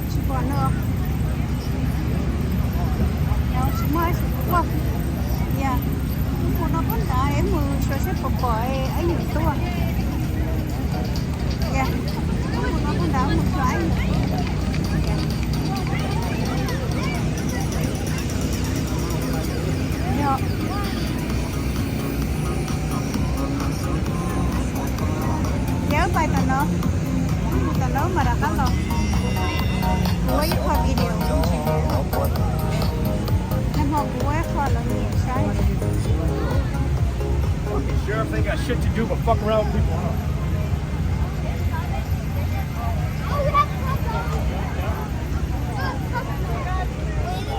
Tsis pom no. Tsis muaj ib sim tuaj. Yog mus no pab nrad es mus xyuas seb puas pom ib nyuag tuaj. Yog mus no pab nrad mus xyuas ib nyuag tuaj. Yog. Ces wb pais tom no, wb mus tom no mas rov qab los. Kuv ua ib qho video, nag hmo kuv ua ib qho los nyiam saib. Sheriff ain't got shit to do but fuck around with people, huh?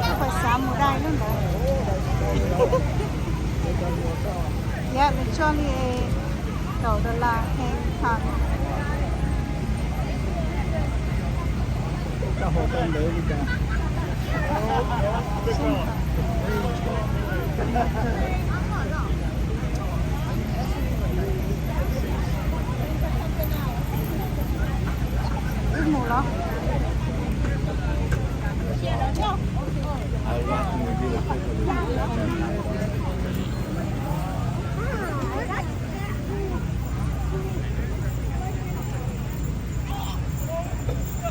Koj puas xav mus dai lub ntawd? Yog, nws tso li kaum dollar hee tas. Wb mus los?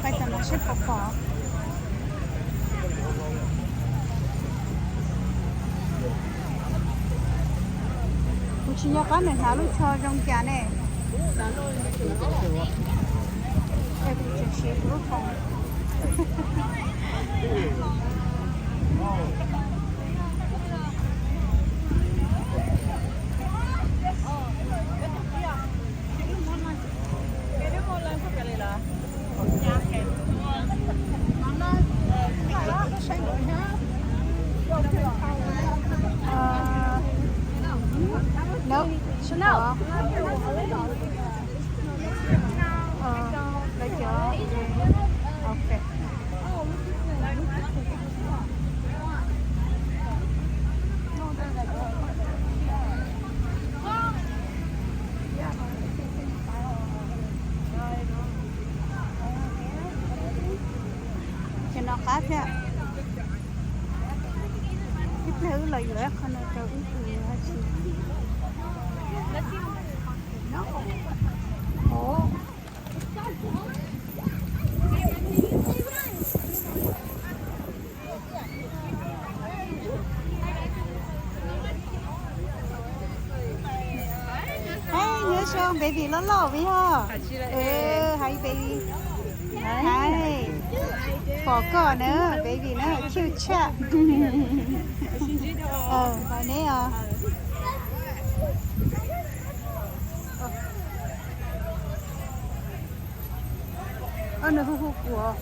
Pais tom no seb puas pom. Kuv tsis nco qab nws hnav lub tsho zoo cas ne. Es kuv tseem siv kuv lub foos. Nope, tsis pom. Lawv cov, ok. Ces no qab thiab. Ib pliag wb los yuav ib qho no rau wb tus dab tsi. Hais nyob zoo baby loj loj vim yog. Hais baby. Hais. Pom koj na baby na cute tshaj. Hais neb os. Nws hu hu kuv os.